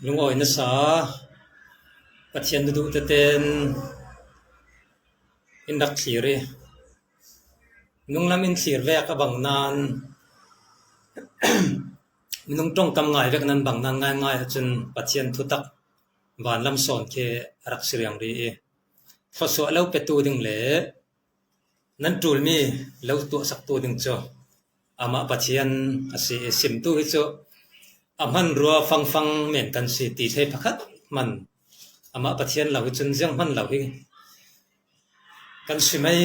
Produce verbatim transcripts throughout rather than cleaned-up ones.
Lungawi nasa Pathian duhte ten in rak thlir i, nunglam in thlir vek a bang nan, minung ṭawngkam ngai vek nan bang nan ngaingai ahcun Pathian thutak vanlam sawn khi a rak si riangri i, thluasuah lo petu ding le nan ṭulmi lo tuahsaktu ding cu amah Pathian a si i, simtu hi cu a hmanrua fangfang men kan si ti thei pakhat hman. Amah Pathian lo hi cun zianghman lo hi kan si mai.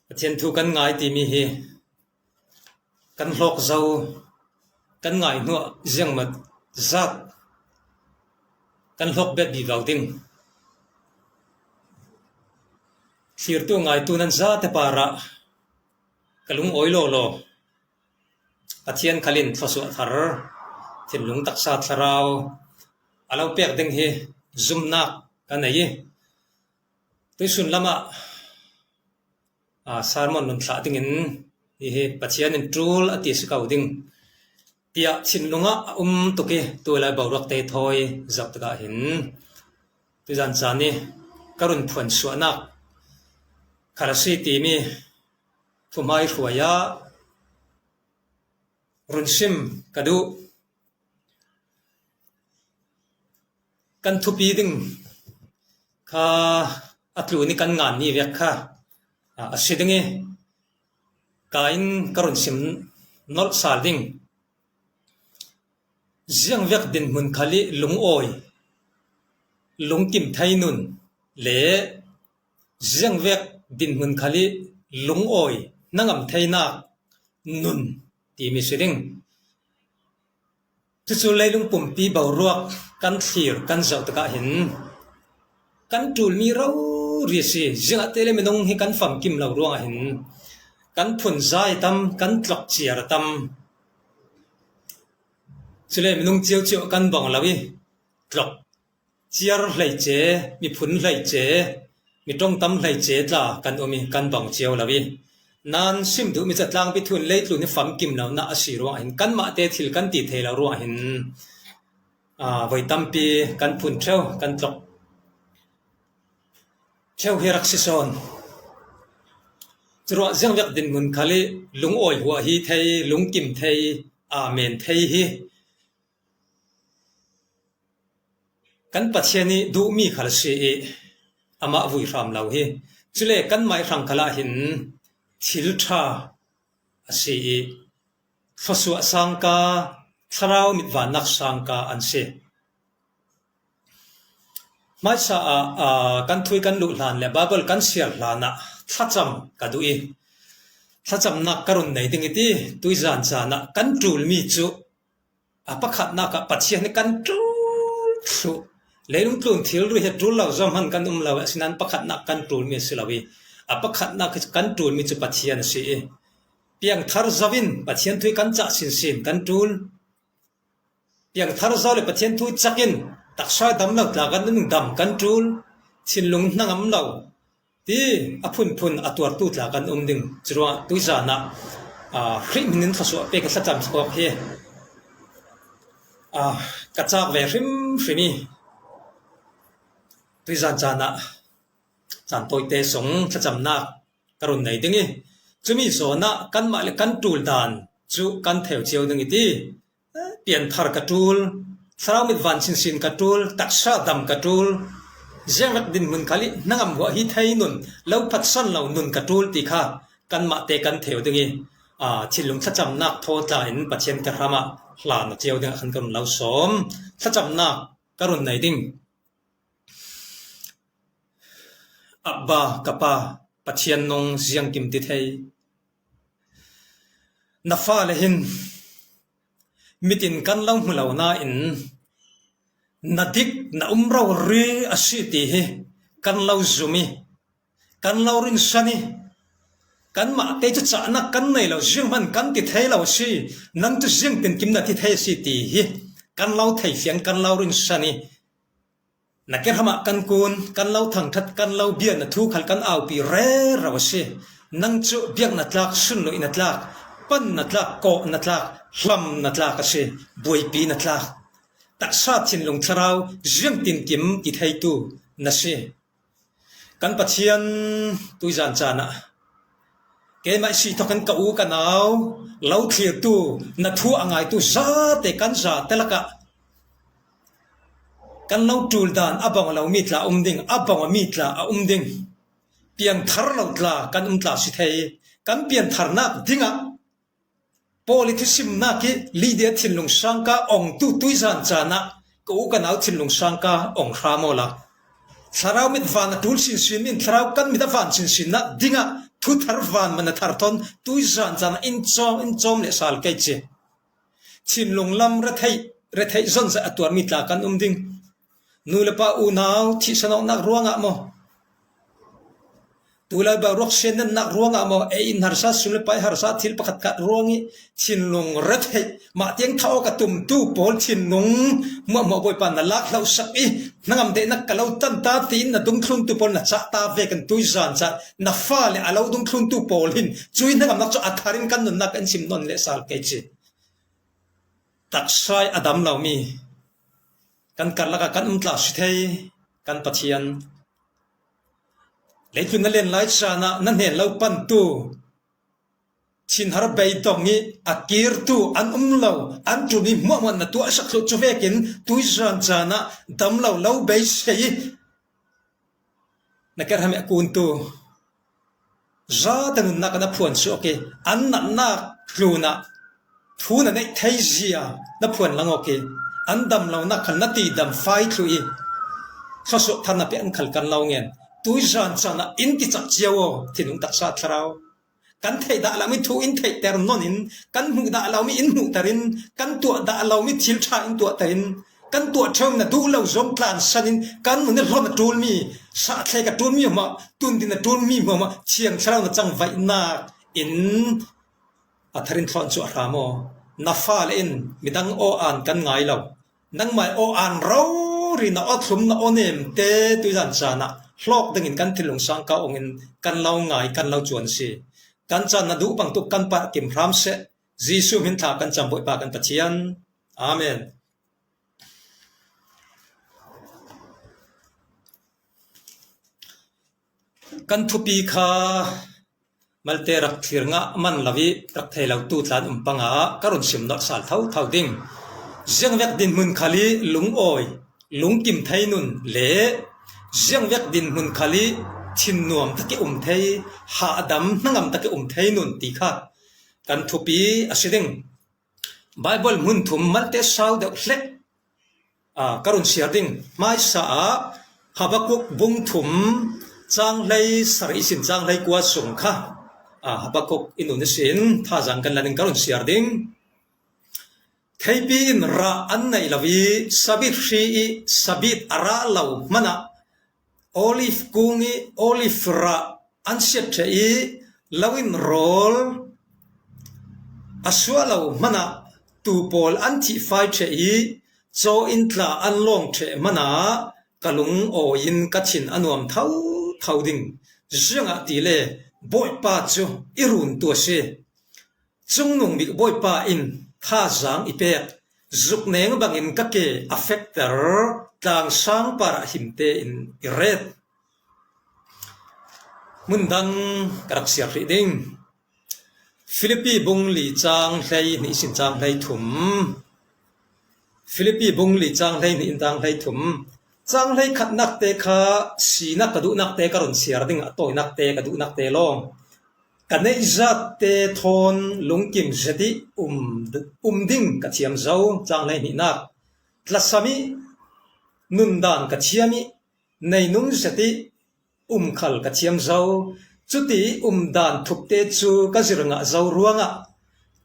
Pathian thu kan ngai timi hi kan hlawk zo, kan ngai hnuah ziangmat zat kan hlawk bet vivo ding. Thlirtu ngaitu nan zate parah ka lungawi lawlaw. Pathian khalin thluasuah thar, thinlung taksa thlarau a lo pek ding hi zumnak ka nei i, tuisun lamah, aa, sermon nun thlah dingin hihi Pathian in ṭul a ti si ko ding tiah thinlungah a um tuk i, tu lai boruak te thawi zoh tikah hin tuzan caan i ka run phuan suahnak khal a si timi thuhmai hruai ah run sim ka duh. Kan thupi ding kha a tlun i kan ngan ni vek kha a si ding i, ka in ka run sim nolh sal ding. Ziangvek dinhmun khal i lungawi, lungkim thei nun le ziangvek dinhmun khal i lungawi hnangam theinak nun timi si ding. Cucu leilung pumpi boruak kan thlir kan zoh tikah hin kan ṭulmi rori a si. Ziangahtile minung hi kan famkim lo ruangah hin kan phunzai a tam, kan tlok ciar a tam. Cule minung cio cio kan bang lo i, tlok ciar hleice, miphun hleice, mi ṭongtam hleice tla kan um i kan bang cio lo i, nan sim duhmi cu tlangpi thu in leitlun i famkim lo na a si ruangah hin kanmahte thil kan ti thei lo ruangah hin, aa, voi tampi kan phun ṭheu, kan tlok ṭheu hi a rak si sawn. Curuah ziangvek dinhmun khal i lungawi huah hi thei, lungkim thei, aa, men thei hi kan Pathian i duhmi khal a si i, amah vui hram lo hi. Cule kanmah i hrang khalah hin thil ṭha a si i, thluasuah sangka, thlarau mitvannak sangka an si. Hmaisa ah, aa, kan thui kan luh hlan le Baibal kan siar hlan ah thlacam ka duh i, thlacamnak ka run nei ding i ti, tuizan caan ah kan ṭulmi cu a pakhatnak ah Pathian hi kan ṭul thluh. Leilung tlun thilri hi ṭul lo zong hman kan um lo, asinain pakhatnak kan ṭulmi a si lo i, a pakhatnak hi kan ṭulmi cu Pathian a si i, piangthar zo in Pathian thu hi kan cah sinsin kan ṭul. Piangthar zo le Pathian thu cak in taksa dam lo tla kan um ding, dam kan ṭul, thinlung hnangam lo ti a phunphun a tuartu tla kan um ding. Curuangah tuizan ah, aa, Khrih hmin in thluasuah pek i thlacam awk hi, aa, ka cak ve hrimhrim i, tuizan caan ah caan tawite sung thlacamnak ka run nei ding i, cumi zawn ah kanmah le kan ṭul dan cu kan theu cio ding i ti, pianthar ka ṭul, thlarau mitvan sinsin ka ṭul, taksa dam ka ṭul, ziangvek dinhmun khal i hnangam huah hi thei nun, lo phatsan lo nun ka ṭul ti kha kanmahte kan theu ding i, aa, thinlung thlacamnak thaw tla in Pathian kehram ah hlan a cio ding ah khan ka run lo sawm. Thlacamnak ka run nei ding. Abba, ka Pa, Pathian nung ziangkim ti thei. Na fale hin mitin kan lo hmu lo nain na dik, na um rori a si ti hi kan lo zum i, kan lo rinsan i, kanmahte cu cahnak kan nei lo, zianghman kan ti thei lo a si, nang cu ziangtinkim na ti thei a si ti hi kan lo theifiang, kan lo rinsan i, na kehram ah kan kun, kan lo thangṭhat, kan lo bia, na thu khal kan aupi rero a si. Nang cu biakna tlak, sunloihna tlak, panna tlak, kawhna tlak, hlamna tlak a si, buaipina tlak. Taksa thinlung thlarau ziangtinkim ti theitu na si. Kan Pathian, tuizan caan ah keimah si thawkin ka u ka nau lo thlirtu, na thu a ngaitu zate kan zate lakah kan lo ṭul dan a bang lo mi tla um ding, a bang mi tla a um ding. Piangthar lo tla kan um tla si thei. Kan piantharnak dingah Paul i thusimnak i Lydia thinlung sangka ongtu tuizan caan ah ka u ka nau thinlung sangka ong hram awla, thlarau mit van a ṭul sinsin in thlarau kan mit a van sinsinna dingah thuthar van man a thar thawn tuizan caan ah in cawm, in cawm le sal kei ci. Thinlung lam retheih, retheih zonzah a tuarmi tla kan um ding. Nu le pa unau thihsanawknak ruangah maw, tulai bau ruak sian nennak ruangah maw, ei in harsa, sum le pai harsa thil pakhat khat ruang i thinlung retheih mah tiang thah awk a tumtu pawl thinlung muahmuah Bawipa na lak hlohsak i, hnangam deinak ka lo tan ta tiin na dungthluntu pawl na cah ta vekin tuizan caan na fale a lo dungthluntu pawl hin cui hnangamnak cu a thar in kan nunnak in sim nawn le sal kei ci. Taksa i a dam lomi kan karlak ah kan um tla si thei. Kan Pathian, leitlun na len lai caan ah na hnen lo pantu thinhar beidong i a kirtu an um lo, an ṭulmi hmuahhmuah na tuahsak thluh cu vekin tuizan caan ah dam lo lo beisei i na kerham i a kuntu zate nunnak ah na phuan suak i an natnak tlunah thu na neih thei zia na phuan lang awk i an dam lonak khal na tidam fai thluh i thluasuah tharnak piak an khal kan lo ngen. Tuizan caan ah in kicak cio aw, thinlung taksa thlarau. Kan theih dah lomi thu in theihter nawn in, kan hmuh dah lomi in hmuhter in, kan tuah dah lomi thil ṭha in tuahter in, kan tuah ṭheu na duh lo zong tlansan in kan nun i hlon a ṭulmi, sahthlek a ṭulmi hmah, tundin a ṭulmi hmah, thiang thlarau na cangvaihnak in a thar in thlawn cu a hram aw. Na fale in midang aw aan kan ngai lo. Nangmah aw aan rori na aw thlum na aw nemte tuizan caan ah hlawk dingin kan thinlung sangka ong in kan lo ngai, kan lo cuan si. Kan caan na duh bangtuk kan parh kim hram seh. Jesuh min thla kan cam Bawipa kan Pathian. Amen. Kan thupi kha malte rak thlir ngah man lo i rak thei lo tu tlan um panga ka run sim nawlh sal thotho ding. Ziangvek dinhmun khal i lungawi, lungkim thei nun le ziangvek dinhmun khal i thinnuam tak i um thei, hahdam hnangam tak i um thei nun ti kha kan thupi a si ding. Baibal hmun thum malte sau deuh hlek, aa, ka run siar ding. Hmaisa ah Habakuk bung thum cang hlei sarih sin cang hlei kua sung kha, aa, Habakuk i nun ihsin thazaang kan la ding ka run siar ding. Theipi in rah an neih lo i sabit hri i sabit a rah lo hmanah olive kung i olive rah an siat ṭheh i lo in rawl a suah lo hmanah tuu pawl an thihfai ṭheh i caw in tla an lawng ṭheh hmanah ka lungawi in ka thin a nuam thotho ding. Ziangahtile Bawipa cu i runtu a si. Cungnung bik Bawipa in thazaang i pek, zukneng bangin ka ke a fekter, tlangsang parah him tein i ret. Hmun dang ka rak siar hrih ding. Filipi bung li cang hlei hnih sin cang hlei thum. Filipi bung li cang hlei hnih in cang hlei thum. Cang hlei khatnak te kha sinak ka duhnak te ka run siar ding, a tawinak te ka duhnak te lawng. Ka neih zat te thawn lungkim zet i um, um ding ka thiam zo, cang hlei hnihnak. Tlasam i nundan ka thiam i neinung zet i um khal ka thiam zo. Cuti i um dan thuk te cu ka zir ngah zo ruangah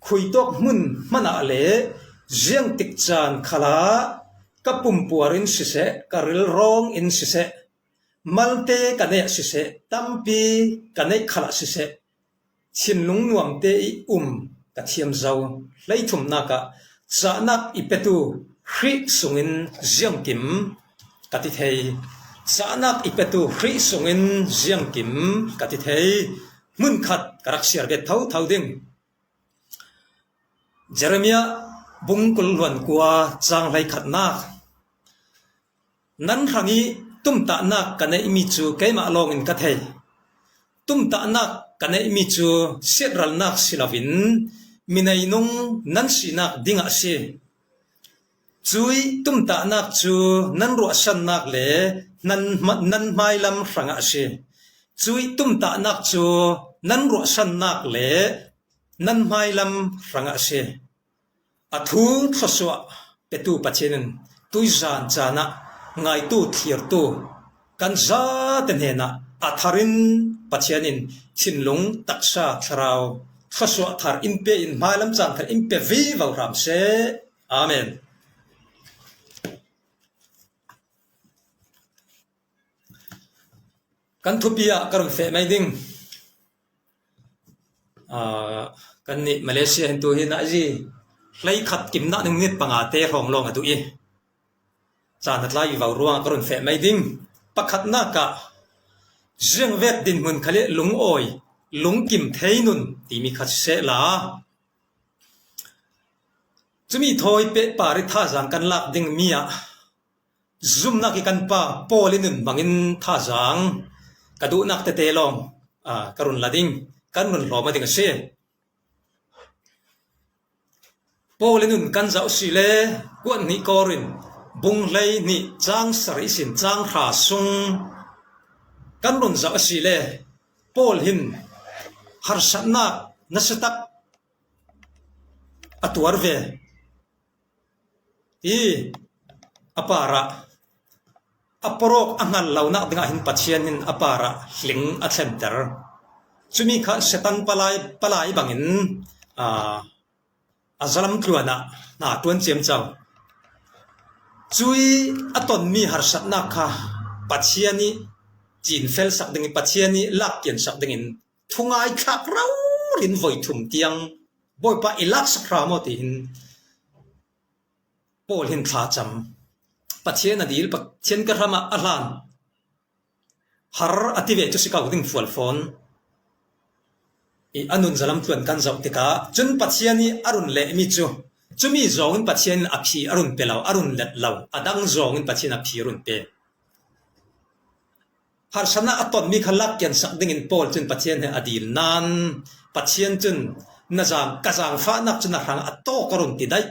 khuitawk hmun hmanah le ziangtik caan khalah ka pumpuar in siseh, ka rilrawng in siseh, malte ka neih siseh, tampi ka neih khalah siseh, thinlung nuamte i um ka thiam zo. Hleithumnak ah cahnak i petu Khrih sungin ziangkim ka ti thei. Cahnak i petu Khrih sungin ziangkim ka ti thei. Hmunkhat ka rak siar bet thotho ding. Jeremiah bung kul hluan kua chang hleikhatnak. Nan hrangih tumtahnak ka neihmi cu keimah lawngin ka thei. Tumtahnak ka neihmi cu siatralnak si loin mineinung nan sinak dingah a si. Cuih tumtahnak cu nan ruahsannak le nan, nan hmailam hrangah a si. Cuih tumtahnak cu nan ruahsannak le nan hmailam hrangah a si. A thu thluasuah petu Pathian in tuizan caan ah ngaitu thlirtu kan zate hnenah a thar in Pathian in thinlung taksa thlarau thluasuah thar in pe in hmailam caan thar in pe vivo hram seh. Amen. Kan thupi ah ka run feh mai ding. Aa, kannih Malaysia hin tu hin a zi hleikhat kimnak ning minit panga te hrawng lawng a duh i, caan a tlai vivo ruangah ka run feh mai ding. Pakhatnak ah ziangvek dinhmun khal i lungawi, lungkim thei nun timi kha sisehla, cumi thawi pehpar i thazaang kan lak dingmi ah zumnak i kan pa Paul i nun hmangin thazaang ka duhnak tete lawng, aa, ka run la ding, kan run hlawm a ding a si. Paul i nun kan zoh a si le, kuat hnih Korin bung hlei hnih cang sarih sin cang hra sung kan run zoh a si le, Paul hin harsatnak nasiatak a tuar ve. I a parah a porok a hngal lonak dingah hin Pathian hin a parah hling a thlenter. Cumi kha Satan palai, palai bangin, aa, a zalam tluanah hna ṭuan ciamco. Cuih a tonmi harsatnak kha Pathian i cinfelsak ding i, Pathian i lakkiansak dingin thungai thlak rori in voi thum tiang Bawipa i laksak hram aw tiin Paul hin thlacam. Pathian a dil, Pathian ka hram ah a hlan. Har a ti ve cu si ko ding fual fawn. I a nun zalam tluan kan zoh tikah cun Pathian i a run lehmi cu cumi zawngin Pathian in a phi a run pe lo, a run let lo, a dang zawngin Pathian a phi a run pe. Harsatnak a tonmi kha lakkiansak dingin Paul cun Pathian he a dil nain Pathian cun na zaang, ka zaangfahnak cu na hrangah a tawk a run ti daih.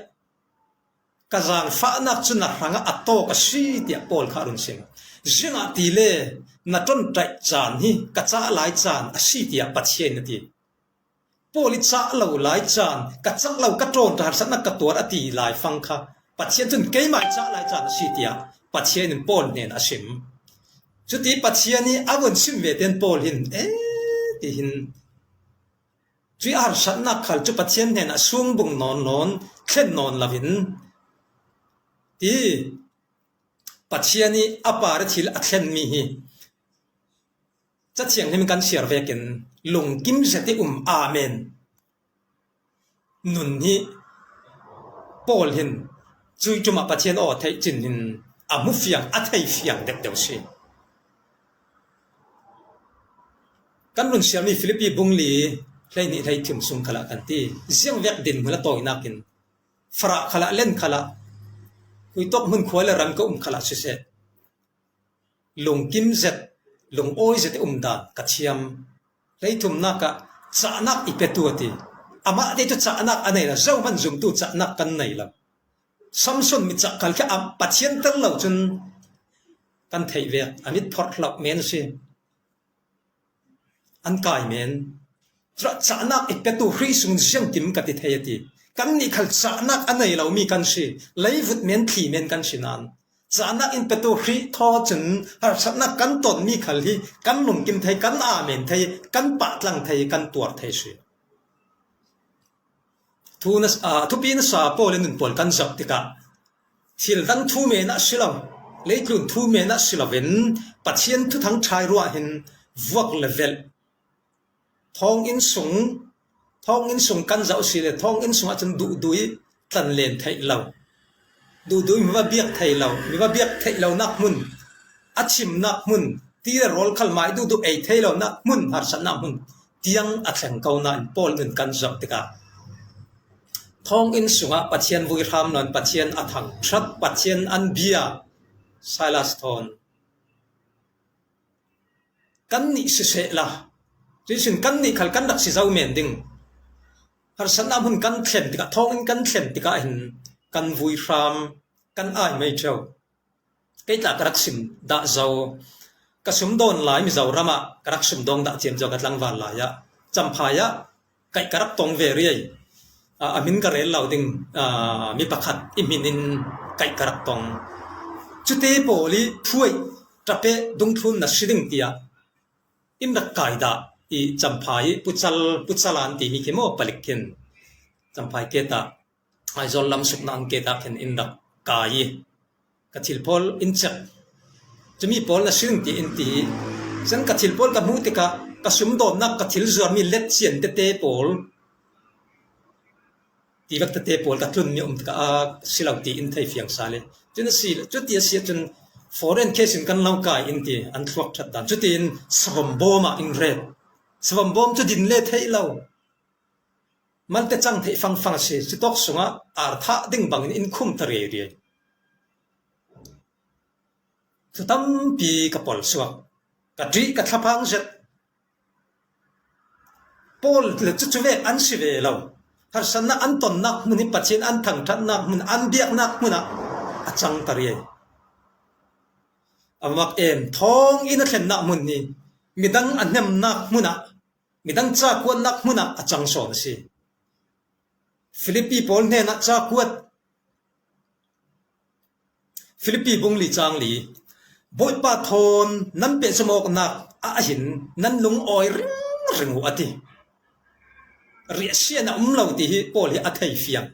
Ka zaangfahnak cu na hrangah a tawk a si, tiah Paul kha a run sim. Ziangahtile na ṭonṭaih caan hi ka cah lai caan a si, tiah Pathian in a ti. Paul i cah lo lai caan, ka cak lo, ka ṭawnṭai harsatnak ka tuar a ti lai fang kha Pathian cun keimah i cah lai caan a si, tiah Pathian in Paul hnen a sim. Cuti Pathian i a vun sim ve tein Paul hin, ee, tihin cuih a harsatnak khal cu Pathian hnenah sungbung nawn nawn, thlen nawn loin ti Pathian i a par i thil a thlenmi hi Cathiang hlim kan siar vekin lungkim zet i um, amen. Nun hi Paul hin cuih ṭum ah Pathian aw theih cin hin a hmu fiang, a thei fiang deuh deuh si. Kan run siarmi Filipi bung li hleihnih hleithum sung khalah kan ti. Ziangvek dinhmun a tawinak in farah khalah, len khalah, kuitawk hmun khua le ram ka um khalah siseh, lungkim zet, lungawi zet i um dan ka thiam. Hleithumnak ah cahnak i petu a ti. Amah te cu cahnak a nei lo, zohman zumtu cahnak kan nei lo. Samson mitcah khal khi a Pathian tel lo cun kan theih vek, a mit phorh hlauh men a si. An kai men. Cahnak i petu Khrih sung ziangkim ka ti thei a ti. Kannih khal cahnak a nei lomi kan si. Leivut men, thli men kan si nain cahnak in petu Khrih thaw cun harsatnak kan tonmi khal hi kan lungkim thei, kan amen thei, kan pahtlang thei, kan tuar thei si. Thu na, aa, thupi nasa Paul in nun pawl kan zoh tikah thil dang thu men ah si lo, leitlun thu men ah si loin Pathian thuthang ṭhai ruah hin vuak le velh, thawnginn sung, thawnginn sung kan zoh si le thawnginn sung ahcun duhdui tlanlen theih lo, duhdui mi va biak thei lo, mi va biak theih lonak hmun, a chimnak hmun, ti le rawl khal mai duhduh ei thei lonak hmun, harsatnak hmun tiang a thleng ko nain Paul nun kan zoh tikah Thawnginn sungah Pathian vui hram nawn, Pathian a thangṭhat, Pathian an bia, Silas thawn kan nih siseh la, tuisin kan nih khal kan rak si zo men ding. Harsatna hmun kan thlen tikah, thawnginn kan thlen tikah hin kan vui hram, kan ai mai ṭheu. Kei tla ka rak sim dah zo, ka sumdawn lai Mizoram ah ka rak sumdawng dah thiam zo ka tlangval lai ah, Champhai ah kaih ka rak tong ve riai. A, a hmin ka rel lo ding, a, mi pakhat i hmin in kaih ka rak tong. Cuti pawl i phuai ṭapeh dungthlun na si ding tiah in rak kai dah i Champhai i Puchal, Puchal an timi khi maw palik khin Champhai ke tah Aizawl lam sukna ang ke tah khin in rak kai i ka thil pawl in cek. Cumi pawl na si ding ti in ti. Cun ka thil pawl ka hmuh tikah ka sumdawnnak ka thil zuarmi letchian tete pawl tivek tete pawl ka tlunmi um tikah a si lo ti in thei fiang sal i. Cun a si, cuti a si ahcun foreign case in kan lo kai in ti an thluak ṭhat dan. Cutiin savam bawm ah in ret. Savam bawm cu din le theih lo. Malte cang theih fangfang a si. Cutawk sungah ar thah ding bangin in khum ta riai riai. Thu tampi ka pol suak. Ka ṭih ka thlaphang zet. Paul le cu cuvek an si ve lo. Harsatnak an tonnak hmun hi Pathian an thangṭhatnak hmun, an biaknak hmun ah a cang ta riai. A mak em, thawnginn a thlennak hmun hi midang a hnemnak hmun ah, midang cakuatnak hmun ah a cang sawn a si. Filipi pawl hnenah cakuat, Filipi bung li cang li, Bawipa thawn nan pehzom awknak ah hin nan lungawi ringring uh a ti. Riahsia na um lo ti hi Paul hi a thei fiang.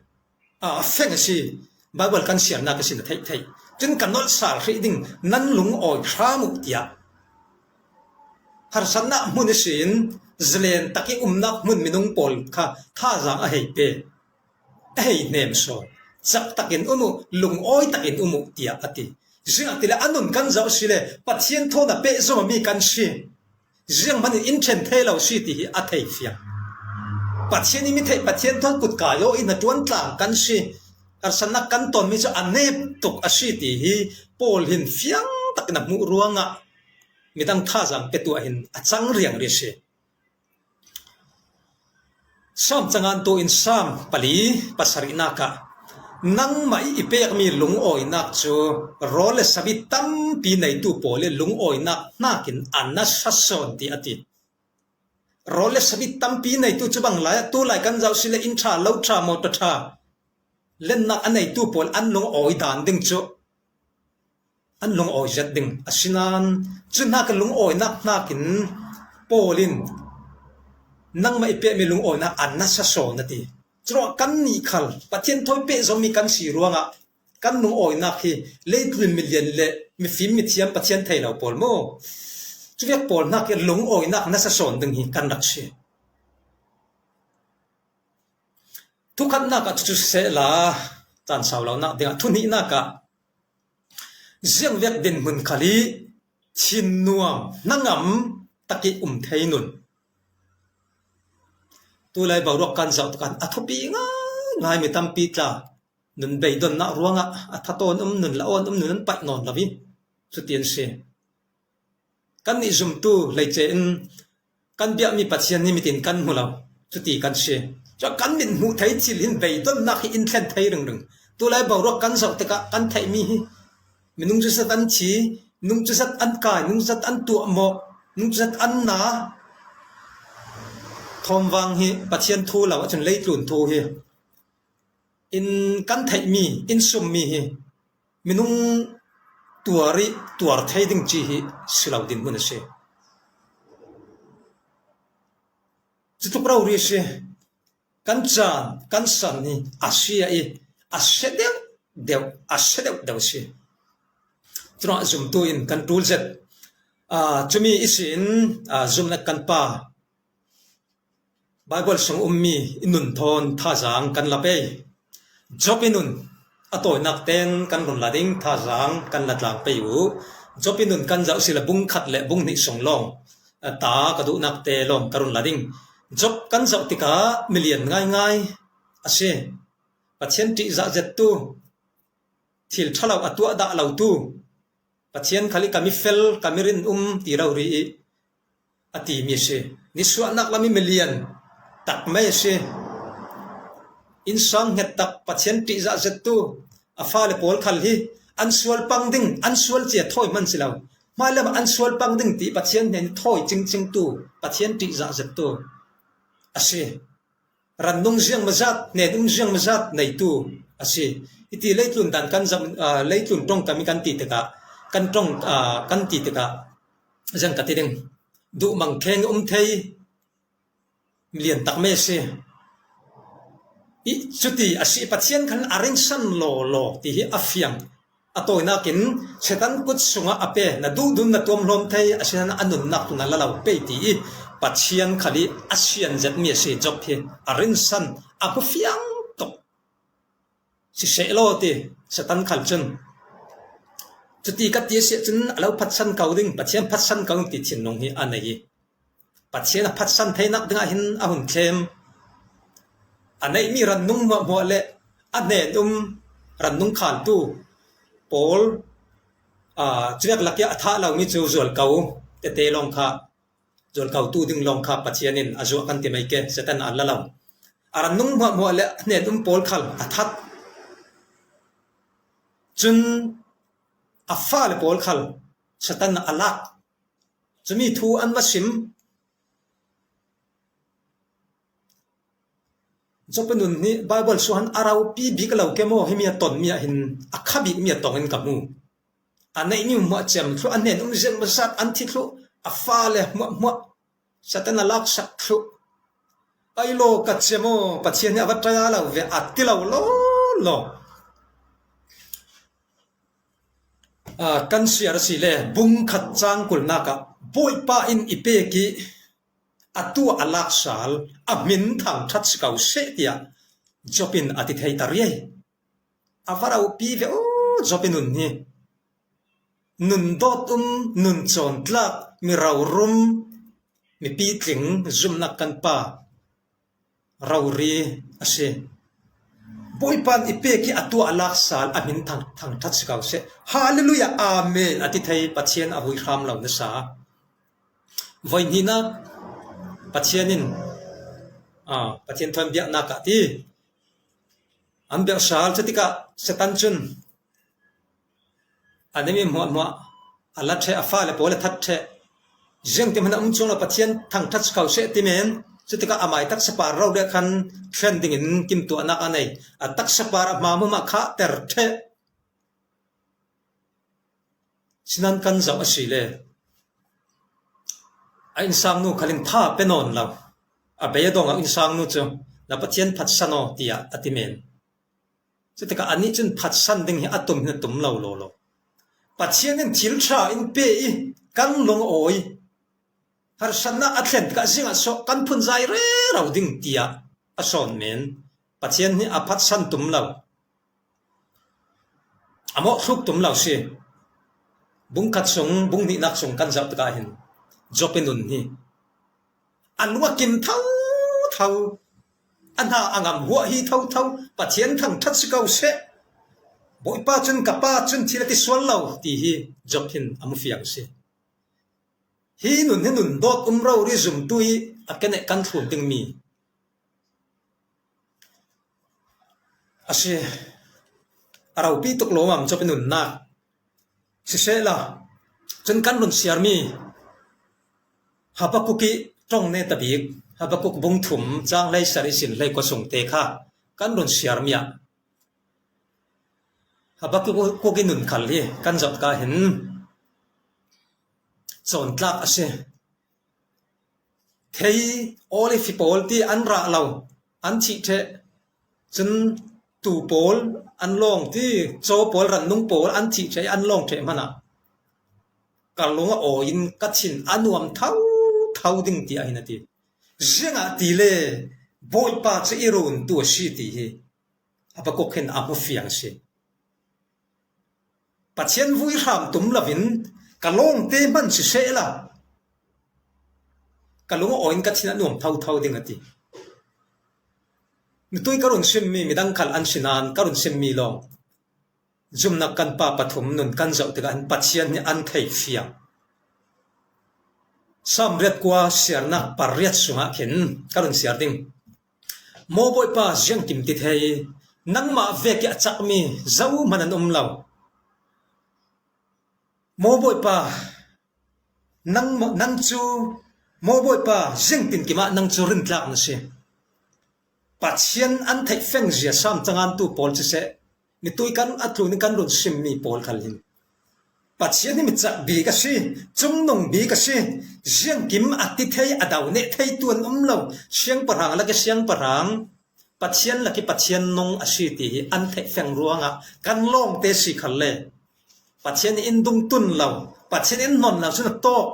A feng a si. Baibal kan siarnak a si na theih theih. Cun ka nolh sal hrih ding nan lungawi hram uh tiah. Harsatnak hmun ihsin zalen tak i umnak hmun minung pawl kha thazaang a hei pe. A hei hnem sawn. Cak takin um uh, lungawi takin um uh, tiah a ti. Ziangahtile a nun kan zoh si le Pathian thawn a pehzom mi kan si. Zianghman in in ṭhen thei lo si ti hi a thei fiang. Pathian i mi theih, Pathian thawn kut kai aw i hnaṭuan tlang kan si. Harsatnak kan tonmi cu a nep tuk a si ti hi Paul hin fiang takin a hmuh ruangah midang thazaang petu ah hin a cang riangri a si. Sam cangantu in Sam pali pasarihnak ah nangmah i i pekmi lungawinak cu rawl le sabi tampi neitu pawl i lungawinak hnakin a nasa sawn ti a ti. Rawl le sabi tampi neitu cu bang lai ah tu lai kan zoh si le inn ṭha, lo ṭha, mawṭaw ṭha lennak a neitu pawl an lungawi dan ding cu an lungawi zet ding a si nain, cu hnak a lungawinak hnakin Paul in nangmah i pekmi lungawinak a nasa sawn a ti. Curuangah kannih khal Pathian thawi pehzommi kan si ruangah kan lungawinak hi leitlun milian le mifim mithiam Pathian thei lo pawl maw? Cuvek pawl hnakin lungawinak nasa sawn ding hi kan rak si. Thukhatnak ah cucu sisehla, caan sau lonak dingah thuhnihnak ah ziangvek dinhmun khal i thinnuam hnangam tak i um thei nun. Tulai boruak kan zoh tikah a thupi ngaingai mi tampi tla nun beidonnak ruangah a that awn um, nun la awn um, nun an paih nawn lo i cutin si. Kannih zumtu hleice in kan biakmi Pathian hi mitin kan hmu lo, cuti kan si. Cun kan mit hmuh thei thil hin beidonnak hi in thlen thei ringring. Tulai boruak kan zoh tikah kan theihmi hi minung cuzat an thi, minung cuzat an kai, minung cuzat an tuahmawh, minung cuzat an na. Thawmvang hi Pathian thu lo ahcun leitlun thu hi in kan theihmi, in summi hi minung tuar i tuar thei ding ci hi si lo dinhmun a si. Cutuk rori a si. Kan caan, kan san hi a sia i a sia deuh deuh, a sia deuh deuh a si. Curuangah zumtu in kan ṭul zet. Aa, cumi ihsin, aa, zumhnak kan pa Baibal sung ummi i nun thawn thazaang kan la pei. Job i nun a tawinak ten kan run la ding, thazaang kan la tlang pei uh. Job i nun kan zoh si le bung khat le bung hnih sung lawng, a ta ka duhnak te lawng ka run la ding. Job kan zoh tikah milian ngaingai a si. Pathian ṭihzah zettu, thil ṭha lo a tuah dah lotu, Pathian khal hi ka mi fel, ka mi rinum ti rori hi a timi a si. Nisuahnak lam hi milian tak mai a si. Innsang hnget tak Pathian ṭihzah zettu a fale pawl khal hi an sual pang ding, an sual cia thawi hman si lo. Hmailam an sual pang ding ti Pathian hnen thawi cingcingtu, Pathian ṭihzah zettu a si. Rannung ziangmazat, hnenum ziangmazat neitu a si. Hiti leitlun dan kan zam, aa, leitlun ṭong kami kan ti tikah, kan ṭong, aa, kan ti tikah, ziang ka ti ding. Duhmang kheng um thei, lian tak mai a si. I, cuti a si, Pathian khan a rinsan lawlaw ti hi a fiang. A tawinakin Satan kut sungah a pe, na duhdun na tuamhlawm thei, a sinan a nunnak tun a la lo pei ti i Pathian khal hi a sian zetmi a si. Job hi a rinsan, a hmu fiang tuk. Siseh law ti Satan khal cun, cuti ka ti a si ahcun a lo phatsan ko ding, Pathian phatsan ko ding ti thinlung hi a nei i Pathian a phatsan theinak dingah hin a hun thlem. A neihmi rannung hmuahhmuah le a hnenum rannung khaltu pawl, aa, cuak lak i a thah lomi cu zualko tete lawng kha, zualkotu ding lawng kha Pathian in a zuah kan ti mai ke, Satan a la lo. A rannung hmuahhmuah le a hnenum pawl khal a that. Cun a fale pawl khal Satan a lak. Cumi thu an va sim. Job i nun hi Baibal sungah a ropi bik lo ke maw, himi a tonmi ah hin a kha bikmi a tongin ka hmu. A neihmi hmuah cem thluh, a hnenum ziangmazat an thi thluh, a fale hmuahhmuah Satan a laksak thluh. Ai law ka cem aw, Pathian hi a va ṭaya lo ve, a ti lo law law. Aa, kan siar a si le, bung khat cang kulnak ah, Bawipa in i pek i a tuah a lak sal a hmin thangṭhat si ko seh, tiah Job in a ti thei ta riai. A va ropi ve aw, Job i nun hi. Nun dawt um, nun cawn tlak, mi rorum, mi pitling, zumhnak kan pa rori a si. Bawipa in i pek i a tuah a lak sal a hmin thang, thangṭhat si ko seh. Hallelujah, amen, a ti thei Pathian a vui hram lo nasa. Voi hnihnak Pathian in, aa, Pathian thawn biaknak ah ti an biak sal. Cutikah Satan cun a neihmi hmuahhmuah a la ṭheh, a fale pawl a that ṭheh. Ziangtin hmanh a um cuang lo, Pathian thangṭhat si ko seh ti men. Cutikah amai taksa par rori ah khan thlen dingin kimtuahnak a nei. A taksa par a hma hmuahhmuah khahter ṭheh. Sinan kan zoh a si le, a innsangnu khal in tha pe nawn lo. A beidawng a innsangnu cu, na Pathian phatsan aw, tiah a ti men. Cutikah anih cun phatsan ding hi a tum hin a tum lo law law. Pathian in thil ṭha in pe i kan lung a awi. Harsatnak a thlen tikah zingah so kan phunzai rero ding, tiah a sawn men. Pathian hi a phatsan tum lo, a mawhthluk tum lo si. Bung khat sung, bung hnihnak sung kan zoh tikah hin Job i nun hi a lung a kim thotho, a hna a ngam huah hi thotho, Pathian thangṭhat si ko seh. Bawipa cun ka pa cun thil a ti sual lo, ti hi Job hin a hmu fiang si. Hi nun hi nun dawt um rori zumtu i a kenek kan thlun dingmi a si. A ropi tuk lawmam Job i nunnak. Sisehla, cun kan run siarmi Habakuk i ṭong neta bik, Habakuk bung thum, cang hleisarih sin hleikua sungte kha kan run siarmi ah Habakuk i nun khal hi kan zoh tikah hin cawntlak a si. Thei, olive pawl ti an rah lo, an thih ṭheh. Cun tuu pawl an lawng ti, caw pawl, rannung pawl an thih ṭheh, an lawng ṭheh hmanh ah ka lung a awi in ka thin a nuam thotho ding, tiah hin a ti. Ziangahtile Bawipa cu i runtu a si ti hi Habakuk hin a hmu fiang a si. Pathian vui hram tum loin ka lawngte hman sisehla, ka lung a awi in ka thin a nuam thotho ding a ti. Mitui ka run simmi midang khal an si nan ka run simmi lawng zumnak kan pa pathum nun kan zoh tikah hin Pathian hi an theih fiang. Sam riat kua siarnak pariat sungah khin ka run siar ding. Maw Bawipa, ziangkim ti thei, nangmah vek ih a cakmi zohman an um lo. Maw Bawipa, nang, nang cu, maw Bawipa, ziangtinkim ah nang cu rintlak na si. Pathian an theih fengzia Sam cangantu pawl siseh, mitui kan a tlun ih kan run simmi pawl khal hin Pathian hi mi cak bik a si, cungnung bik a si, ziangkim a ti thei, a do neh theitu an um lo, siangpahrang lak ih siangpahrang, Pathian lak ih Pathian nung a si ti hi an theih feng ruangah kan lawngte si khalle Pathian in dungtun lo, Pathian in hnon lo cun a tawk.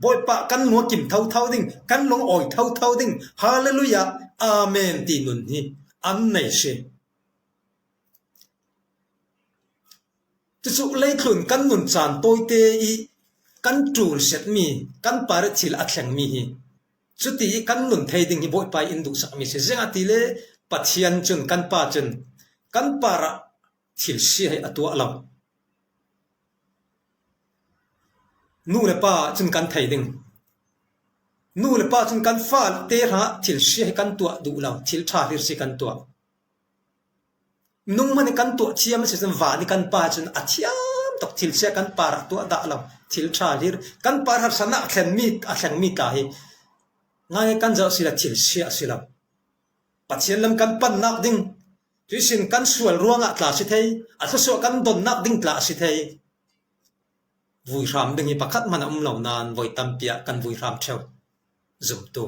Bawipa kan lung a kim thotho ding, kan lung a awi thotho ding. Hallelujah, Amen ti nun hi an nei si. Cucu leitlun kan nun caan tawite ih kan ṭul setmi, kan parih thil a thlengmi hi cuti ih kan nun thei ding hi Bawipa ih in duhsakmi si. Ziangahtile Pathian cun kan pa cun kan parah thil sia hi a tuah lo. Nu le pa cun kan thei ding. Nu le pa cun kan fate hrangah thil sia hi kan tuah duh lo, thil ṭha hlir si kan tuah. Nung hmanh ih kan tuah thiam a si cun van ih kan pa cun a thiam tuk thil sia kan parah tuah dah lo, thil ṭha hlir. Kan par harsatnak a thlengmi, a thlengmi tla hi ngaingai kan zoh a si le thil sia a si lo. Pathian lam kan pannak ding, cuihsin kan sual ruangah tla a si thei, a thluasuah kan donnak ding tla a si thei. Vuihram ding hi pakhat hmanh a um lo nain voi tampi ah kan vuihram ṭheu zumtu.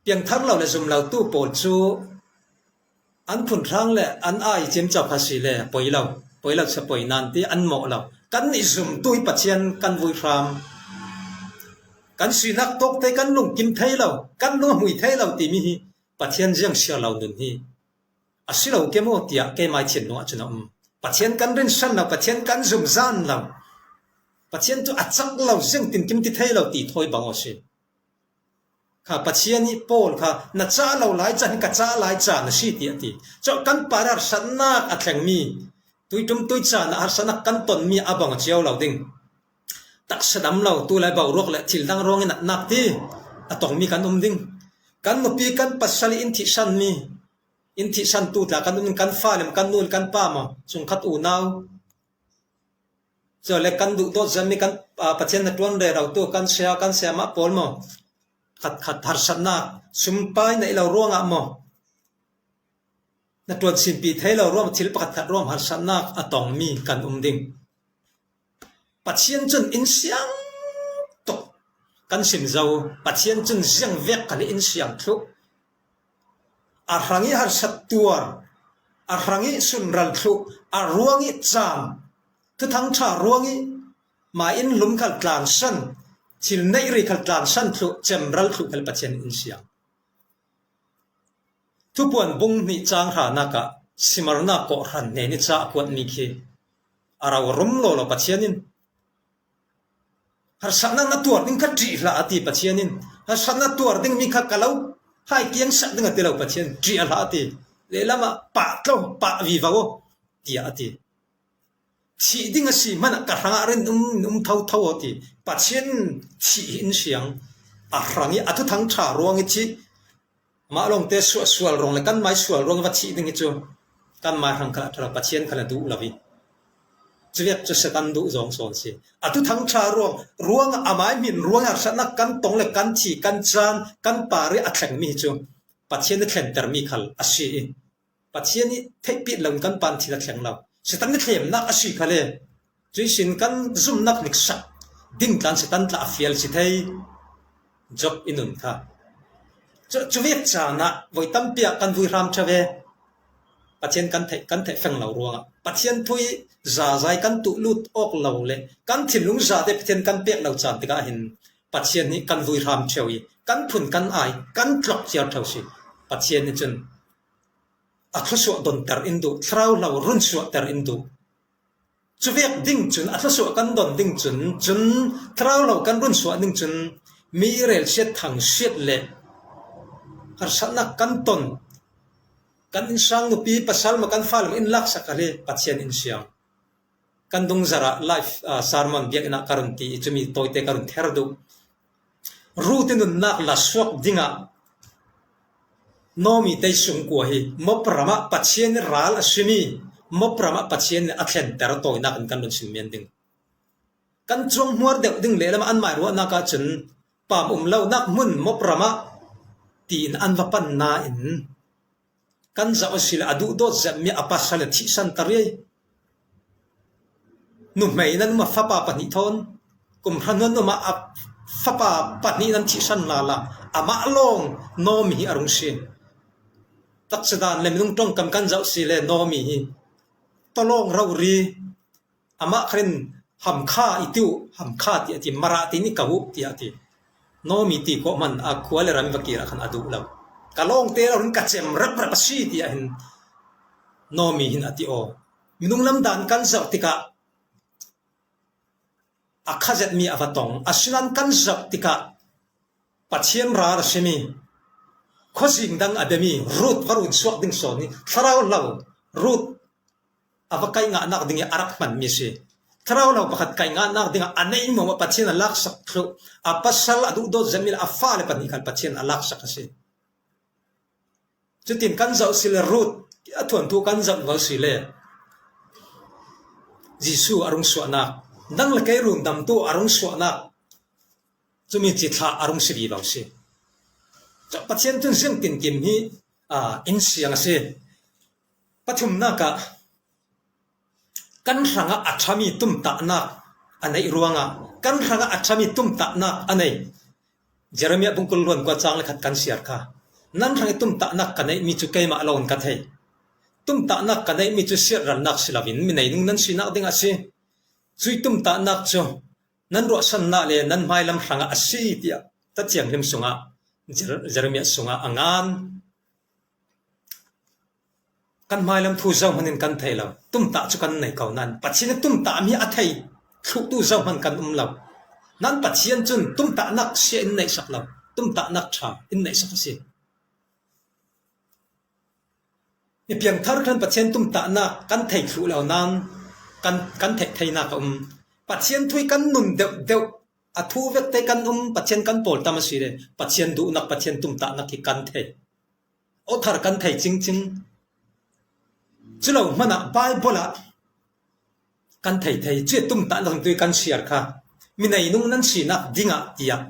Piangthar lo le zum lotu pawl cu an phunhrang le an ai ciamco kha si le poi lo, poi lo cia poi nan ti an mawh lo. Kannih zumtu hi Pathian kan vuihram. Kan sinak tawkte kan lungkim thei lo, kan lunghmui thei lo timi hi Pathian ziang siar lo nun hi a si lo ke maw tiah keimai thinlung ah cun a um. Pathian kan rinsan lo, Pathian kan zumzan lo, Pathian cu a cak lo, ziangtinkim ti thei lo ti thawi bang aw si. Kha Pathian ih Paul kha na cah lo lai caan hi ka cah lai caan a si ti a ti. Cawh kan par harsatnak a thlengmi, tuiṭum tui caan ah harsatnak kan tonmi a bang a cio lo ding. Taksa dam lo, tulai boruak le thil dang ruangin natnak ti a tongmi kan um ding. Kan nupi kan pasal ih in thihsanmi, in thihsantu tla kan um, kan fale maw, kan nu le kan pa maw, sungkhat unau. Cule kan duhdawt zetmi kan, aa, Pathian hnaṭuan rerotu kan saya, kan sayamah pawl maw, khatkhat harsatnak, sumpai neih lo ruangah maw, hnaṭuan simpi thei lo ruang, thil pakhatkhat ruang harsatnak a tongmi kan um ding. Pathian cun in siang tuk kan sim zo. Pathian cun ziangvek khal in siang thluh. A hrang ih harsat tuar, a hrang ih sunral thluh, a ruang ih caan, thuthang ṭha ruang ih mah in hlum khal tlansan, thil neih rih khal tlansan thluh, cemral thluh khal Pathian in siang. Thupuan bung hnih cang hranak ah Simarna kawhhran hnen ih ca a kuatmi khi a rau a rum lawlaw Pathian in, harsatnak na tuar ding kha ṭih hlah a ti Pathian in. Harsatnak tuar dingmi kha ka lo hai kiangsak ding a ti lo Pathian, ṭih a hlah a ti. Lehlam ah pah tlo, pah vivo aw, tiah a ti. Thih ding a si hmanah ka hrangah rin um, um thotho aw ti. Pathian thih hi in siang, a hrang ih a thuthang ṭha ruang ih thih. Amah lawngte suah sual ruang le kan mai sual ruang ih va thih ding hi cu kan mai hrang khal a ṭha lo, Pathian khal a duh lo ih. Cuvek cu Satan duh zawng sawn si. A thuthang ṭha ruang, ruang a mai hmin ruang harsatnak kan tong le kan thi, kan caan, kan par ih a thlengmi hi cu Pathian ih thlentermi khal a si ih. Pathian ih theihpit loin kan pan thil a thleng lo. Satan ih thlemnak a si khal e. Cuihsin kan zumnak hniksak ding tlan Satan tla a fial si thei. Job ih nun kha. Cu, cuvek caan ah voi tampi ah kan vui hram ṭha ve. Pathian kan theih, kan theih feng lo ruangah Pathian thu ih zazai kan tuh lut awk lo le kan thinlung zate Pathian kan pek lo caan tikah hin Pathian hi kan vui hram ṭheu ih kan phun kan ai kan tlok cio ṭheu si. Pathian hi cun a thluasuah donter in duh, thlarau hlo runsuahter in duh. Cuvek ding cun, a thluasuah kan don ding cun, cun thlarau hlo kan runsuah ding cun, mi ih relsiat thangsiat le harsatnak kan ton, Kan innsang nupi pasal maw, kan fale maw in laksak kha hi Pathian insiang. Kan dungzarah live, ah, sermon biakinn ah ka run ti i, cumi tawite ka run ther duh. Ruth i nunnak la suak dingah Naomi te sungkua hi Moab ramah Pathian i ral a si mi, Moab ramah Pathian in a thlenter tawinak in kan run sim mian ding. Kan cuang hmuar deuh ding lehlam an mairuahnak ahcun pam um lonak hmun Moab ramah tiin an va pan nain kan zoh a si le a duhdawt zetmi a pasal a thihsan ta riai. Nuhmei nan um a fapa pahnih thawn, kum hra hnuan um a fapa pahnih nan thihsan lala, amah lawng Naomi hi a rung si. Taksa dan le minung ṭongkam kan zoh si le Naomi hi tawlawng rori, amah khan in hamkha i ti uh, hamkha tiah ti, marah ti ni ka uh tiah ti. Naomi ti kawh hman a khua le ram va kir ah khan a duh lo. Ka lawngte lo rin ka cem rep rep a si tiah hin Naomi hin a ti aw. Minung lam dan kan zoh tikah a kha zetmi a va tong. Asinain kan zoh tikah Pathian ral a si mi, khuazing dang a biami Ruth va run suak ding sawn hi thlarau hlo Ruth a va kaih ngahnak ding i a rak hmanmi a si. Thlarau hlo pakhat kaih ngahnak dingah a neih muahmuah Pathian a laksak thluh, a pasal a duhdawt zetmi le a fale pahnih khan Pathian a laksak a si. Cutin kan zoh si le Ruth a thuanthu kan zoh lo si le Jesuh a rung suahnak, nang le kei rundamtu a rung suahnak, cumi cithlah a rung si vivo si. Pathian cun ziangtinkim hi, aa, in siang a si. Pathumnak ah kan hrangah a ṭhami tumtahnak a neih ruangah, kan hrangah a ṭhami tumtahnak a nei. Jeremiah bungkul luan kua cang le khat kan siar kha. Nan hrang i tumtahnak ka neihmi cu keimah lo in ka thei. Tumtahnak ka neihmi cu siatralnak si loin mineinung nan sinak ding a si. Cui tumtahnak cu nan ruahsannak le nan hmailam hrangah a si, tiah Cathiang hlim sungah, Jer-, Jeremiah sungah a ngan. Kan hmailam thu zohman in kan thei lo. Tumtah cu kan nei ko nan Pathian i tumtahmi a thei thluhtu zohman kan um lo. Nan Pathian cun tumtahnak sia in neihsak lo. Tumtahnak ṭha in neihsak a si. I piangthar khan Pathian tumtahnak kan thei thluh lo nan kan, kan theih theinak a um. Pathian thu i kan nun deuh deuh, a thu vekte kan um, Pathian kan pawl tam a si le Pathian duhnak, Pathian tumtahnak hi kan thei. Author kan thei cingcing. Culo hmanah Baibal ah kan thei thei. Cui tumtahnak tu kan siar kha. Mineinung nan sinak dingah tiah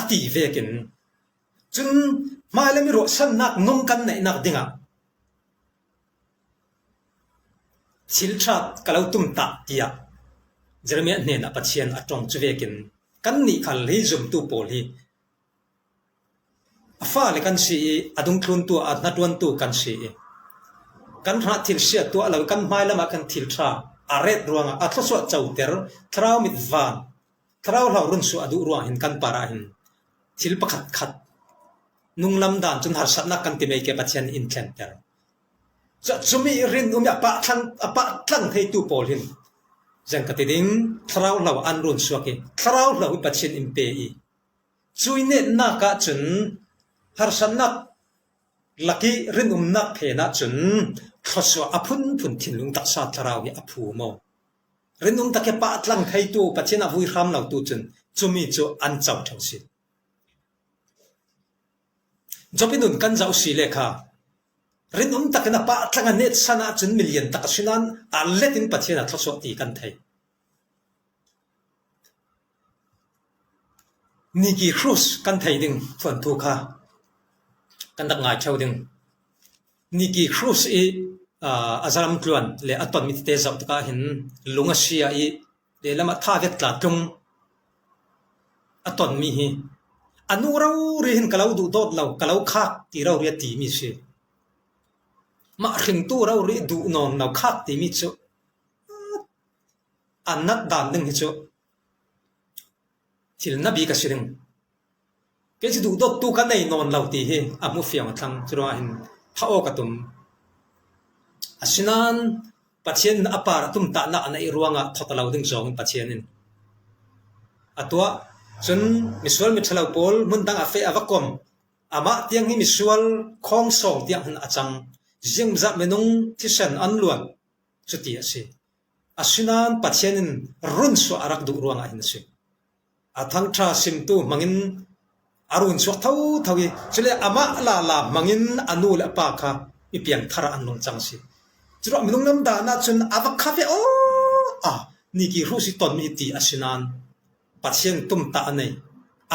a ti vekin, cun hmailam i ruahsannak nung kan neihnak dingah thil ṭha ka lo tumtah, tiah Jeremiah hnenah Pathian a ṭong cu vekin kannih khal hi zumtu pawl hi a fale kan si i, a dungthluntu, a hnaṭuantu kan si i, kan hrangah thil siat tuah lo, kan hmailam ah kan thil ṭha a ret ruangah a thluasuah coter, thlarau mit van, thlarau hlo run suah a duh ruang hin kan parah hin thil pakhat khat nunglam dan cun harsatnak kan ti mei ke Pathian in thlenter. Cu, cumi rinum i a pahtlang, a pahtlang theitu pawl hin zeng ka ti ding, thlarau hlo an run suak i, thlarau hlo hi Pathian in pe i, cui netnak ah cun harsatnak lak i rinumnak phen ah cun thluasuah a phunphun thinlung taksa thlarau hi a phu maw? Rinum tak i pahtlang theitu, Pathian a vui hram lotu cun cumi cu an co ṭheu si. Job i nun kan zoh si le kha, rinum takin a pahtlang a netsan ahcun milian tak a si nan a let in Pathian a thluasuah ti kan thei. Nicky Cruz kan thei ding thuanthu kha kan rak ngai ṭheu ding. Nicky Cruz i, aa, a zalam tluan le a tonmi tete zoh tikah hin lung a sia i, lehlam ah tha vek tla tlung a tonmi hi a nu rori hin ka lo duhdawt lo, ka lo khak ti rori a timi si. Mah hringtu rori duh nawn lo khak timi cu a nat dan ding hi cu thil na bik a si ding. Kei cu duhdawttu ka nei nawn lo ti hi a hmuh fiang a thlang, curuangah hin thah aw ka tum. Asinain Pathian in a par a tumtahnak a neih ruangah thawt a lo ding zong in Pathian in a tuah. Cun misual miṭhalo pawl hmun dang a feh a va kom. Amah tiang hi misual khawng sawng tiang hin a cang. Ziangzat minung thisen an luan. Cuti a si. Asinain Pathian in run suah a rak duh ruangah hin a si. A thangṭha simtu hmangin a run suak thotho hi. Cule amah lala hmangin a nu le a pa kha mi piangthar ah an lungcang a si. Curuah minung lam dan ah cun a va kha ve aw a, niki hruh si ton mi ti asinain Pathian tumtah a nei.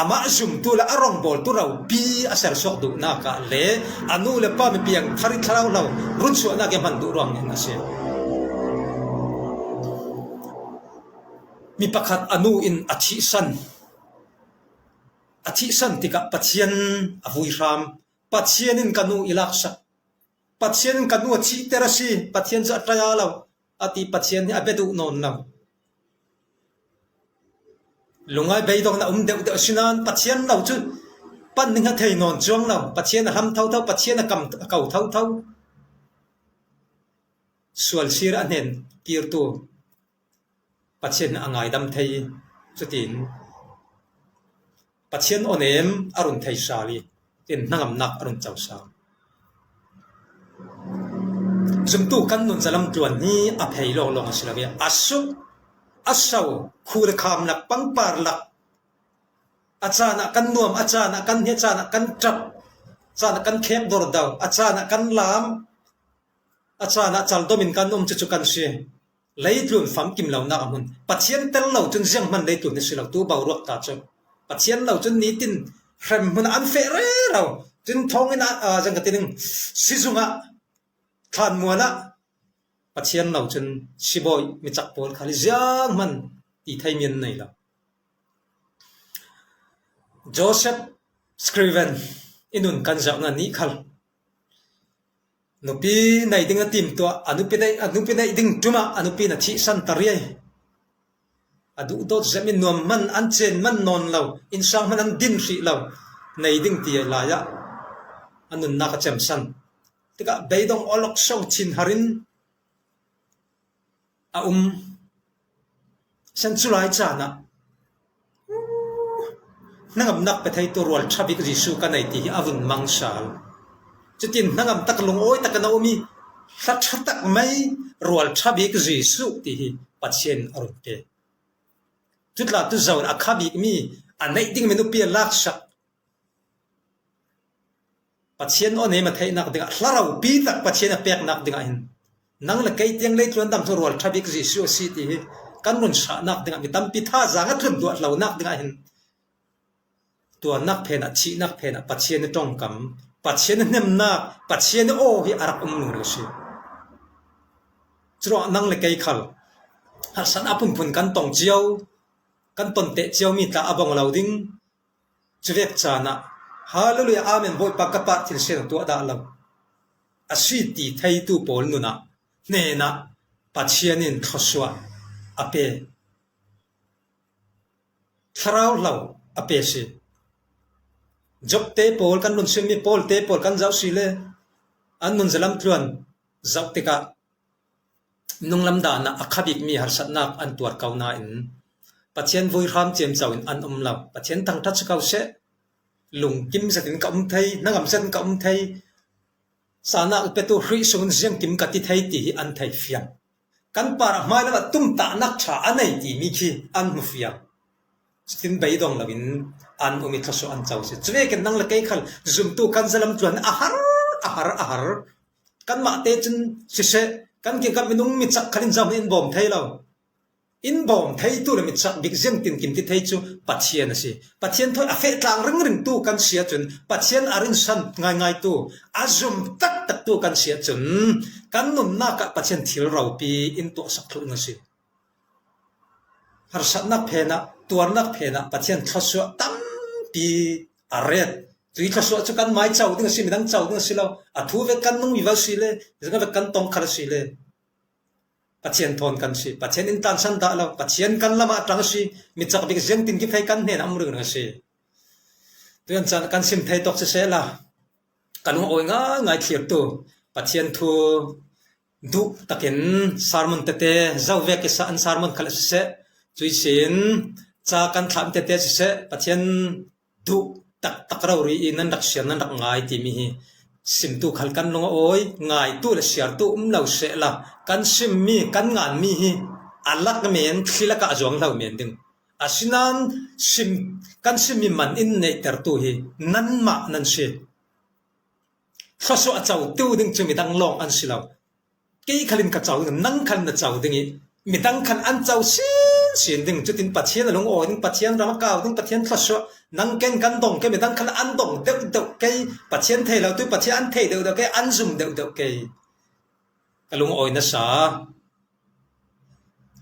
Amah zumtu le a rawngbawltu ropi a sersuak duhnak ah le a nu le pa mi piangthar i thlarau hlo runsuahnak i hman duh ruangah hin a si. Mi pakhat a nu in a thihsan, a thihsan tikah Pathian a vui hram. Pathian in ka nu i laksak. Pathian in ka nu a thihter a si. Pathian cu a ṭaya lo. A ti Pathian hi a bia duh nawn lo. Lungai beidong na um deuhdeuh asinain Pathian lo cu pan ning a thei nawn cuang lo. Pathian a hlam thotho, Pathian a kam a ko thotho. Sual sir a hnen kirtu Pathian a ngaidam thei i cutin Pathian awnem a run thei sal i tin hnangamnak a run co sal. Zumtu kan nun zalam tluan hi a phei lawnglawng a si lo i a suk a so khu le kham lak pangpar lak a caan ah kan nuam, a caan ah kan hniah, a caan ah kan ṭap, a caan ah kan khek dordau, a caan ah kan lam, a caan ah caldom in kan um cucu kan si. Leitlun famkim lonak a hmun. Pathian tel lo cun zianghman leitlun hi si lo, tu boruak ta cu. Pathian lo cun nitin hremhmun ah an feh rero. Cun thawngin ah, ah, zan ka ti ding, sizung ah, thlanmual ah Pathian lo cun sibawi micak pawl khal hi zianghman ti thei mi an nei lo. Joseph Scriven i nun kan zoh hna nih khal nupi nei ding a timtuah, a nupi nei, a nupi neih ding ṭum ah a nupi na thihsan ta riai. A duhdawt zem in nuam hman an cen man nawn lo, innsang hman an din hrih lo, nei ding ti lai ah a nunnak a cemsan. Tikah beidong awlok song chin har in a um. San cu lai caan ah hnangamnak pe theitu rual ṭha bik Jesuh ka nei ti hi a vun mang sal. Cutin hnangam tak lungawi tak in a um i hla ṭha tak mai rual ṭha bik Jesuh ti hi Pathian a run pe. Cu tla tu zo a kha bikmi a neih ding mi nupi a laksak Pathian awnem a theihnak dingah, hla ropi tak Pathian a peknak dingah hin nang le kei tiang leitluan dam cu rual ṭha bik Jesuh a si ti hi kan run sahnak dingah mi tampi thazaang a tlun duah lonak dingah hin tuarnak phenah, thihnak phenah Pathian i ṭongkam, Pathian i hnemnak, Pathian i aw hi a rak um lungring a si. Curuangah nang le kei khal harsatnak a phunphun kan tong cio, kan ton teh ciomi tla a bawng lo ding. Cuvek caan ah, Hallelujah, Amen, Bawipa ka parh thil si lo tuah dah lo a si ti theitu pawl nunah hnenah Pathian in thluasuah a pe. Thlarau hlo a pe si. Job te pawl kan run simmi Paul te pawl kan zoh si le an nun zalam tluan zoh tikah nunglam dan ah a kha bikmi harsatnak an tuar ko nain Pathian vui hram ciamco in an um lo. Pathian thangṭhat si ko seh, lungkim zetin ka um thei, hnangam zetin ka um thei, caan a petu Khrih sungin ziangkim ka ti thei ti hi an thei fiang. Kan parah hmailam ah tumtahnak ṭha a nei timi khi an hmu fiang. Cutin beidong loin an um i thluasuah an co si. Cuvekin nang le kei khal zumtu kan zalam tluan a har, a har, a har. Kanmah te cun siseh, kan kiangkap minung micak khal in zohhmanh in bawm thei lo. In bawm theitu le micak bik ziangtinkim ti thei cu Pathian a si. Pathian thawi a feh tlang ringringtu kan si ahcun, Pathian a rinsan ngaingaitu, a zum taktaktu kan si ahcun, kan nunnak ah Pathian thil ropi in tuahsak thluh a si. Harsatnak phenah, tuarnak phenah Pathian thluasuah tampi a ret. Cui thluasuah cu kan mai co ding a si, midang co ding a si lo. A thu vek kan nung vivo si le, midang vek kan tong khal a si le. Pathian thawn kan si. Pathian in tlansan dah lo. Pathian kan lamah a ṭang a si. Micak bik ziangtin kifei kan hnenah um ringring a si. Tuan caan kan sim thei tawk sisehla, ka lungawi ngaingai thlirtu Pathian thu duh takin sermon tete zo vek i sa an sermon khal a siseh, cuih sin ca kan thlam tete siseh, Pathian duh taktak rori i nan rak siar, nan rak ngai timi hi simtu khal kan lung a awi, ngaitu le siartu um lo sehla, kan simmi, kan nganmi hi a lak men, thli lakah zuang lo men ding. Asinan sim, kan simmi man in neihtertu hi nanmah nan si. Thluasuah a cotu ding cu midang lawng an si lo. Kei khalin ka co ding, nang khalin na co ding i midang khalin an co sinsin ding. Cutin Pathian a lungawi ding, Pathian ram a kau ding, Pathian thluasuah, nang ken kan dong kei, midang khalin an dong deuhdeuh kei, Pathian thei lo tu Pathian an thei deuhdeuh kei, an zum deuhdeuh kei. Ka lungawi nasa,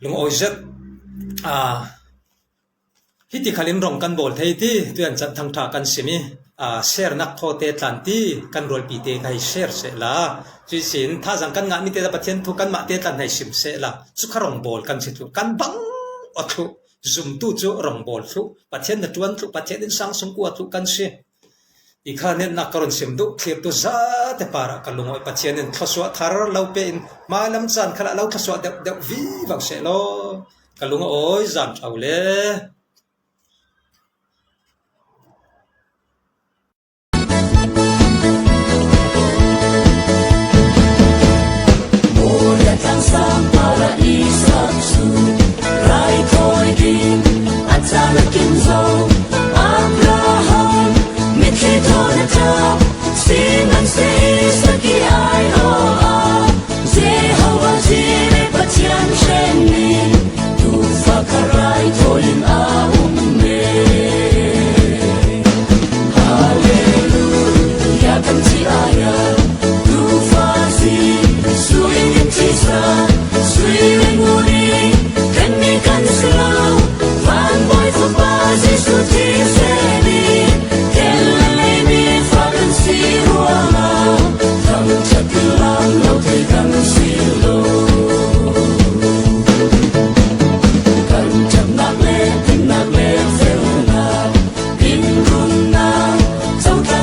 lungawi zet. Hiti khalin rong kan bawl thei ti, tuian chan thangṭha kan sim i, share nak thaw te tlan ti, kan rualpi te ka hei share sehla. Cuisin, thazang kan ngahmi te Pathian thu kanmah te tlan hei sim sehla. Cu kha rong bawl kan si thluh, kan bang aw thluh, zumtu cu rong bawl thluh, Pathian na ṭuan thluh, Pathian innsang sung kua thluh kan si. I kha netnak ka run sim duh thlirtu zate parah ka lungawi Pathian in thluasuah thar lo pe in hmailam caan khalah lo thluasuah deuh deuh vivo seh law ka lungawi zan ṭha le. Mual le tlang sang parah i sak cu raithawi ding a caan a kim zo.